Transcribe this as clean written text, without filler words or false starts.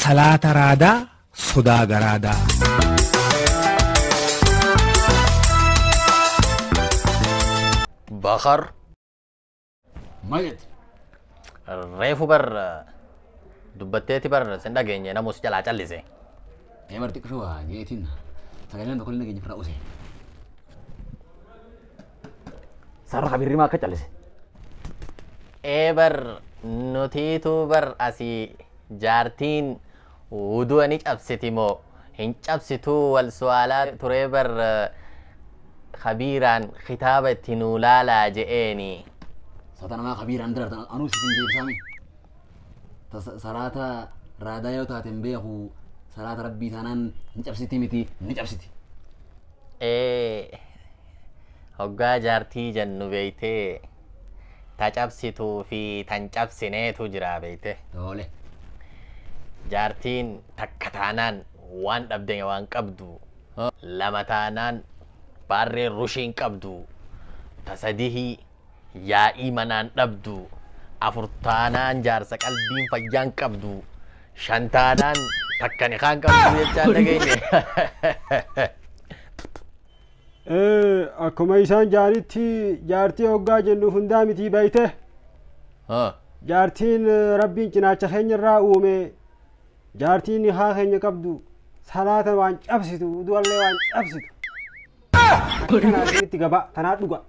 Salaata raadaa sodaa garaadaa. Bakar. Maal jette? Reefu bar dubbatteeti bar sin dhageenye namus jalaa callise. Ee bar xiqqishoo waa jeetiin sagaleen tokko illee nageenya firraa use. Sarara kabirri maa akka callise? Ee bar nutiitu bar asii jaartiin wudu'a ni cabsiti moo hin cabsituu wal su'aalaa turee bar kabiiraan kitaaba itti nuu laalaa je'eeni. Satanamaa kabiiraan darartan anuu sitin deebisaami. Salaata raadaa yoo taate hin beeku salaata rabbii taanaan hin cabsiti miti ni cabsiti. Ee hoggaa jaartii jennu beeytee ta cabsituu fi tan cabsineetu jira beeyte. Tole. Jaartiin takka taanaan waan dhabde waan qabdu lama taanaan baarreen rushiin qabdu ta sadihii yaa'ii manaan dhabdu afur taanaan jaarsa qalbiin fayyaan qabdu shan taanaan takka nikaan qabdu jechaan dhageenye. Akkuma isaan jaaritti jaartii hoggaa jennu hundaa miti beeyte. Jaartiin rabbiin cinaacha keenya irraa uume jaartiin haa keenya qabdu salaata waan cabsitu udu'allee waan cabsitu. Akkanaa itti gabaa tanaa dhuga.